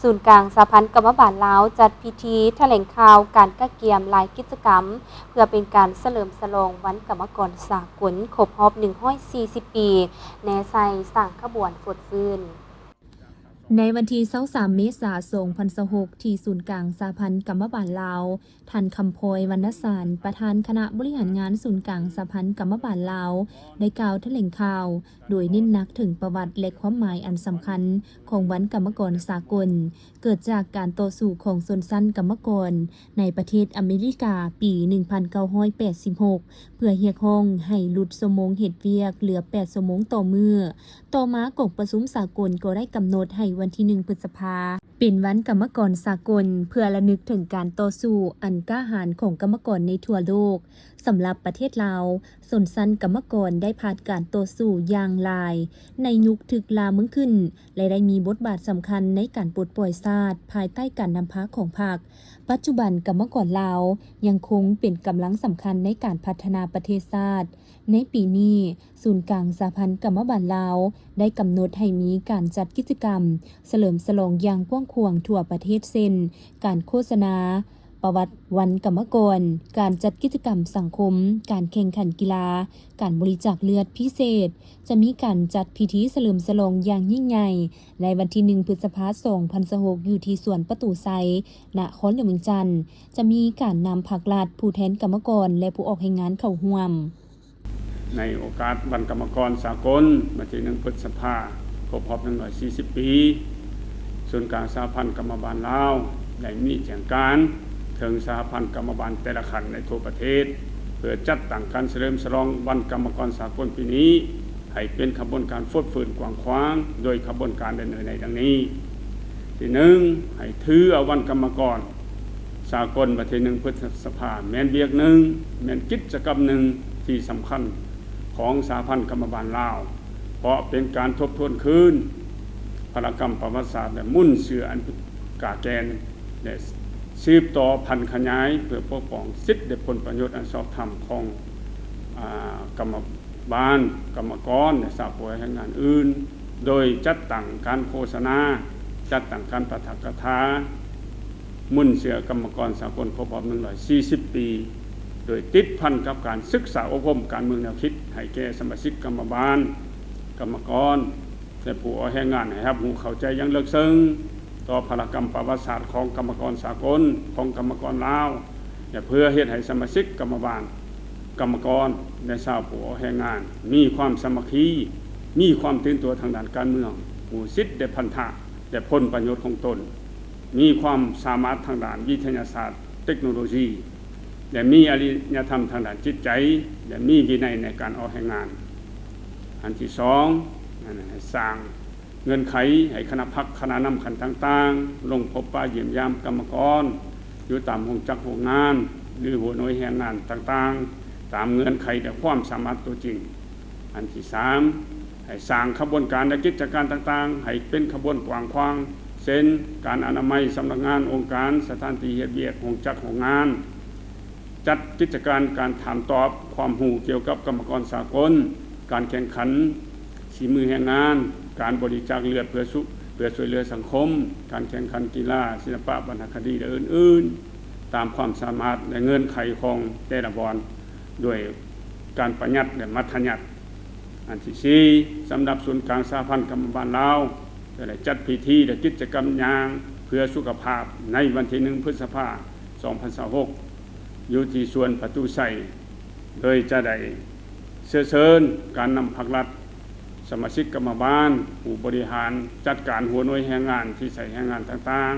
ສູນກາງສະຫະພັນກຳມະບານລາວ ຈັດພິທີຖະແຫຼງຂ່າວການກະກຽມລາຍກິດຈະກຳ ເພື່ອເປັນການສະເຫຼີມສະຫຼອງວັນກຳມະກອນສາກົນ ຄົບຮອບໜຶ່ງຮ້ອຍສີ່ສິບປີ ແນໃສ່ສ້າງຂະບວນຟົດຟື້ນ. ໃນວັນທີຊາວສາມ ເມສາ ສອງພັນຊາວຫົກ ທີ່ສູນກາງສະຫະພັນກຳມະບານລາວ, ທ່ານ ຄຳພອຍ ວັນນະສານ ປະທານຄະນະບໍລິຫານງານສູນກາງສະຫະພັນກຳມະບານລາວ ໄດ້ກ່າວຖະແຫຼງຂ່າວ ໂດຍເນັ້ນໜັກເຖິງປະຫວັດ ແລະ ຄວາມໝາຍອັນສຳຄັນຂອງວັນກຳມະກອນສາກົນ ເກີດຈາກການຕໍ່ສູ້ຂອງຊົນຊັ້ນກຳມະກອນໃນປະເທດອາເມລິກາປີໜຶ່ງພັນເກົ້າຮ້ອຍແປດສິບຫົກ ເພື່ອຮຽກຮ້ອງໃຫ້ຫຼຸດຊົ່ວໂມງເຮັດວຽກເຫຼືອແປດຊົ່ວໂມງຕໍ່ມື້. ຕໍ່ມາກອງປະຊຸມສາກົນກໍໄດ້ກຳນົດໃຫ້ວັນທີໜຶ່ງ ພຶດສະພາ ເປັນວັນກຳມະກອນສາກົນ ເພື່ອລະນຶກເຖິງການຕໍ່ສູ້ອັນກ້າຫານຂອງກຳມະກອນໃນທົ່ວໂລກ. ສຳລັບປະເທດລາວ, ຊົນຊັ້ນກຳມະກອນໄດ້ຜ່ານການຕໍ່ສູ້ຢ່າງຫຼາຍໃນຍຸກຖືກລ່າເມືອງຂຶ້ນ ແລະ ໄດ້ມີບົດບາດສຳຄັນໃນການປົດປ່ອຍຊາດພາຍໃຕ້ການນຳພາຂອງພັກ. ປັດຈຸບັນກຳມະກອນລາວຍັງຄົງເປັນກຳລັງສຳຄັນໃນການພັດທະນາປະເທດຊາດ. ໃນປີນີ້, ສູນກາງສະຫະພັນກຳມະບານລາວ ໄດ້ກຳນົດໃຫ້ມີການຈັດກິດຈະກຳສະເຫຼີມສະຫຼອງຢ່າງກວ້າງຂວາງທົ່ວປະເທດ ເຊັ່ນ ການໂຄສະນາປະຫວັດວັນກຳມະກອນ, ການຈັດກິດຈະກຳສັງຄົມ, ການແຂ່ງຂັນກິລາ, ການບໍລິຈາກເລືອດພິເສດ. ຈະມີການຈັດພິທີສະເຫຼີມສະຫຼອງຢ່າງຍິ່ງໃຫຍ່ໃນວັນທີໜຶ່ງ ພຶດສະພາ ສອງພັນຊາວຫົກ ຢູ່ທີ່ສວນປະຕູໄຊ, ນະຄອນຫຼວງວຽງຈັນ. ຈະມີການນຳພັກລັດ, ຜູ້ແທນກຳມະກອນ ແລະ ຜູ້ອອກແຮງງານເຂົ້າຮ່ວມ. ໃນໂອກາດວັນກຳມະກອນສາກົນ ວັນທີໜຶ່ງ ພຶດສະພາ ຄົບຮອບໜຶ່ງຮ້ອຍສີ່ສິບປີ, ສູນກາງສະຫະພັນກຳມະບານລາວ ໄດ້ມີແຈ້ງການເຖິງສະຫະພັນກຳມະບານແຕ່ລະຂັ້ນໃນທົ່ວປະເທດ ເພື່ອຈັດຕັ້ງການສະເຫຼີມສະຫຼອງວັນກຳມະກອນສາກົນປີນີ້ ໃຫ້ເປັນຂະບວນການຟົດຟື້ນກວ້າງຂວາງ ໂດຍຂະບວນການດຳເນີນໃນດັ່ງນີ້. ທີໜຶ່ງ, ໃຫ້ຖືເອົາວັນກຳມະກອນ ສາກົນວັນທີໜຶ່ງ ພຶດສະພາ ແມ່ນວຽກໜຶ່ງ, ແມ່ນກິດຈະກຳໜຶ່ງທີ່ສຳຄັນຂອງສະຫະພັນກຳມະບານລາວ, ເພາະເປັນການທົບທວນຄືນພາລະກຳປະຫວັດສາດ ແລະ ມູນເຊື້ອອັນກາແກ່ນ ແລະ ສືບຕໍ່ຜັນຂະຫຍາຍເພື່ອປົກປ້ອງສິດ ແລະ ຜົນປະໂຫຍດອັນຊອບທຳຂອງ ອາ ກຳມະ ບ້ານ, ກຳມະກອນ ແລະ ຊາວຜູ້ອອກແຮງງານອື່ນ, ໂດຍຈັດຕັ້ງການໂຄສະນາ, ຈັດຕັ້ງການປາຖະກະຖາ ມູນເຊື້ອກຳມະກອນສາກົນຄົບຮອບໜຶ່ງຮ້ອຍສີ່ສິບປີ, ໂດຍຕິດພັນກັບການສຶກສາອົບຮົມການເມືອງແນວຄິດໃຫ້ແກ່ສະມາຊິກກຳມະບານ, ກຳມະກອນ ແລະ ຜູ້ອອກແຮງງານໃຫ້ຮັບຮູ້ເຂົ້າໃຈຢ່າງເລິກເຊິ່ງຕໍ່ພາລະກຳປະຫວັດສາດຂອງກຳມະກອນສາກົນ, ຂອງກຳມະກອນລາວ ແລະ ເພື່ອເຮັດໃຫ້ສະມາຊິກກຳມະບານ, ກຳມະກອນ ແລະ ຊາວຜູ້ອອກແຮງງານ ມີຄວາມສາມັກຄີ, ມີຄວາມຕື່ນຕົວທາງດ້ານການເມືອງ, ຮູ້ສິດ ແລະ ພັນທະ ແລະ ຜົນປະໂຫຍດຂອງຕົນ, ມີຄວາມສາມາດທາງດ້ານວິທະຍາສາດ, ເຕັກໂນໂລຊີ ແລະ ມີອະລິຍະທຳທາງດ້ານຈິດໃຈ ແລະ ມີວິໄນໃນການອອກແຮງງານ. ອັນທີສອງ, ອັນນັ້ນ ໃຫ້ສ້າງ ເງື່ອນໄຂໃຫ້ຄະນະພັກ, ຄະນະນຳຂັ້ນຕ່າງໆ ລົງພົບປະຢ້ຽມຢາມກຳມະກອນຢູ່ຕາມໂຮງຈັກໂຮງງານ ຫຼື ຫົວໜ່ວຍແຮງງານຕ່າງໆ ຕາມເງື່ອນໄຂ ແລະ ຄວາມສາມາດຕົວຈິງ. ອັນທີສາມ, ໃຫ້ສ້າງຂະບວນການ ແລະ ກິດຈະການຕ່າງໆ ໃຫ້ເປັນຂະບວນກວ້າງຂວາງ ເຊັ່ນ ການອະນາໄມ, ສຳນັກງານ, ອົງການ, ສະຖານທີ່ເຮັດວຽກ, ໂຮງຈັກໂຮງງານ. ຈັດກິດຈະການການຖາມຕອບຄວາມຮູ້ກ່ຽວກັບກຳມະກອນສາກົນ, ການແຂ່ງຂັນສີມືແຮງງານ, ການບໍລິຈາກເລືອດເພື່ອຊຸ ເພື່ອຊ່ວຍເຫຼືອສັງຄົມ, ການແຂ່ງຂັນກິລາ, ສິລະປະ, ວັນນະຄະດີ ແລະ ອື່ນໆ ຕາມຄວາມສາມາດ ແລະ ເງື່ອນໄຂຂອງແຕ່ລະບ່ອນ ດ້ວຍການປະຢັດ ແລະ ມັດທະຍັດ. ອັນທີສີ່, ສຳລັບສູນກາງສະຫະພັນກຳມະບານລາວ ຈະໄດ້ຈັດພິທີ ແລະ ກິດຈະກຳຍ່າງເພື່ອສຸຂະພາບ ໃນວັນທີໜຶ່ງ ພຶດສະພາ ສອງພັນຊາວຫົກ ຢູ່ທີ່ສວນປະຕູໄຊ ໂດຍຈະໄດ້ເຊື້ອເຊີນການນຳພັກລັດ, ສະມາຊິກກຳມະບານ, ຜູ້ບໍລິຫານຈັດການຫົວໜ່ວຍແຮງງານທີ່ໃຊ້ແຮງງານຕ່າງ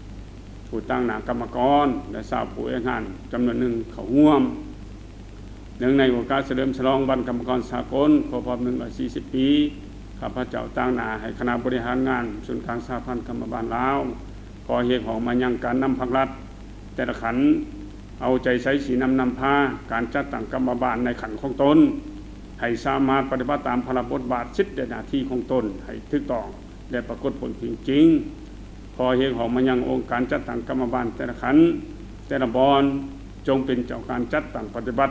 ໆ, ຜູ້ຕາງໜ້າກຳມະກອນ ແລະ ຊາວຜູ້ອອກແຮງງານຈຳນວນໜຶ່ງເຂົ້າຮ່ວມ. ເນື່ອງໃນໂອກາດສະເຫຼີມສະຫຼອງວັນກຳມະກອນສາກົນ ຄົບຮອບໜຶ່ງຮ້ອຍສີ່ສິບປີ, ຂ້າພະເຈົ້າຕາງໜ້າໃຫ້ຄະນະບໍລິຫານງານສູນກາງສະຫະພັນກຳມະບານລາວ ຂໍຮຽກຮ້ອງມາຍັງການນຳພັກລັດແຕ່ລະຂັ້ນ ເອົາໃຈໃສ່ຊີ້ນຳນຳພາການຈັດຕັ້ງກຳມະບານໃນຂັ້ນຂອງຕົນ ໃຫ້ສາມາດປະຕິບັດຕາມພາລະບົດບາດ, ສິດ ແລະ ໜ້າທີ່ຂອງຕົນໃຫ້ຖືກຕ້ອງ ແລະ ປາກົດຜົນເປັນຈິງ. ຂໍຮຽກຮ້ອງມາຍັງອົງການຈັດຕັ້ງກຳມະບານແຕ່ລະຂັ້ນ, ແຕ່ລະບ່ອນ, ຈົ່ງເປັນເຈົ້າການຈັດຕັ້ງປະຕິບັດ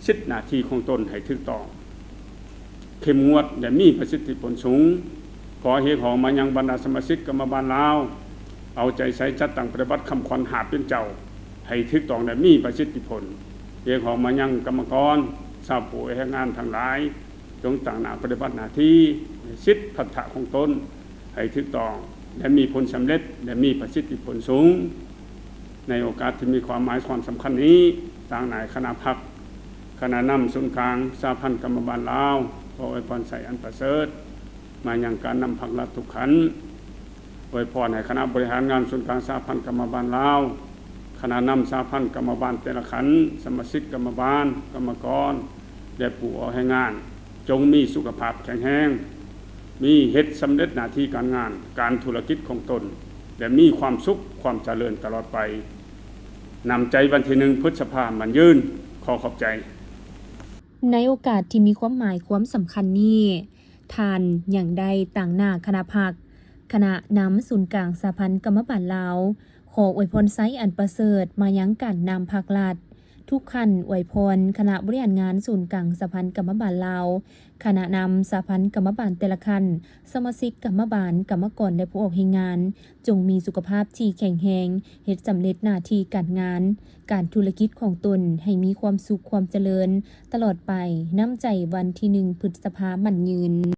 ສິດໜ້າທີ່ຂອງຕົນໃຫ້ຖືກຕ້ອງ, ເຂັ້ມງວດ ແລະ ມີປະສິດທິຜົນສູງ. ຂໍຮຽກຮ້ອງມາຍັງບັນດາສະມາຊິກກຳມະບານລາວ ເອົາໃຈໃສ່ຈັດຕັ້ງປະຕິບັດຄຳຂວັນຫ້າເປັນເຈົ້າໃຫ້ຖືກຕ້ອງ ແລະ ມີປະສິດທິຜົນ. ຮຽກຮ້ອງມາຍັງກຳມະກອນ, ຊາວຜູ້ແຮງງານທັງຫຼາຍ, ຈົ່ງຕັ້ງໜ້າປະຕິບັດໜ້າທີ່, ສິດພັດທະຂອງຕົນໃຫ້ຖືກຕ້ອງ ແລະ ມີຜົນສຳເລັດ ແລະ ມີປະສິດທິຜົນສູງ. ໃນໂອກາດທີ່ມີຄວາມໝາຍຄວາມສຳຄັນນີ້, ຕາງໜ້າຄະນະພັກ, ຄະນະນຳສູນກາງສະຫະພັນກຳມະບານລາວ ຂໍອວຍພອນໄຊອັນປະເສີດມາຍັງການນຳພັກລັດທຸກຂັ້ນ. ອວຍພອນໃຫ້ຄະນະບໍລິຫານງານສູນກາງສະຫະພັນກຳມະບານລາວ, ຄະນະນຳສະຫະພັນກຳມະບານແຕ່ລະຂັ້ນ, ສະມາຊິກກຳມະບານ, ກຳມະກອນ ແລະ ຜູ້ອອກແຮງງານ ຈົ່ງມີສຸຂະພາບແຂງແຮງ, ມີເຮັດສຳເລັດໜ້າທີ່ການງານ, ການທຸລະກິດຂອງຕົນ ແລະ ມີຄວາມສຸກ, ຄວາມຈະເລີນຕະຫຼອດໄປ. ນ້ຳໃຈວັນທີໜຶ່ງ ພຶດສະພາ ໝັ້ນຍືນ. ຂໍຂອບໃຈ. ໃນໂອກາດທີ່ມີຄວາມໝາຍຄວາມສຳຄັນນີ້, ທ່ານຍັງໄດ້ຕາງໜ້າຄະນະພັກ, ຄະນະນຳສູນກາງສະຫະພັນກຳມະບານລາວ ຂໍອວຍພອນໄຊອັນປະເສີດມາຍັງການນຳພັກລັດທຸກຂັ້ນ, ອວຍພອນຄະນະບໍລິຫານງານສູນກາງສະຫະພັນກຳມະບານລາວ, ຄະນະນຳສະຫະພັນກຳມະບານແຕ່ລະຂັ້ນ, ສະມາຊິກກຳມະບານ, ກຳມະກອນ ແລະ ຜູ້ອອກແຮງງານ ຈົ່ງມີສຸຂະພາບທີ່ແຂງແຮງ, ເຮັດສຳເລັດໜ້າທີ່ການງານ, ການທຸລະກິດຂອງຕົນໃຫ້ມີຄວາມສຸກ, ຄວາມຈະເລີນຕະຫຼອດໄປ. ນ້ຳໃຈວັນທີໜຶ່ງ ພຶດສະພາ ໝັ້ນຍືນ.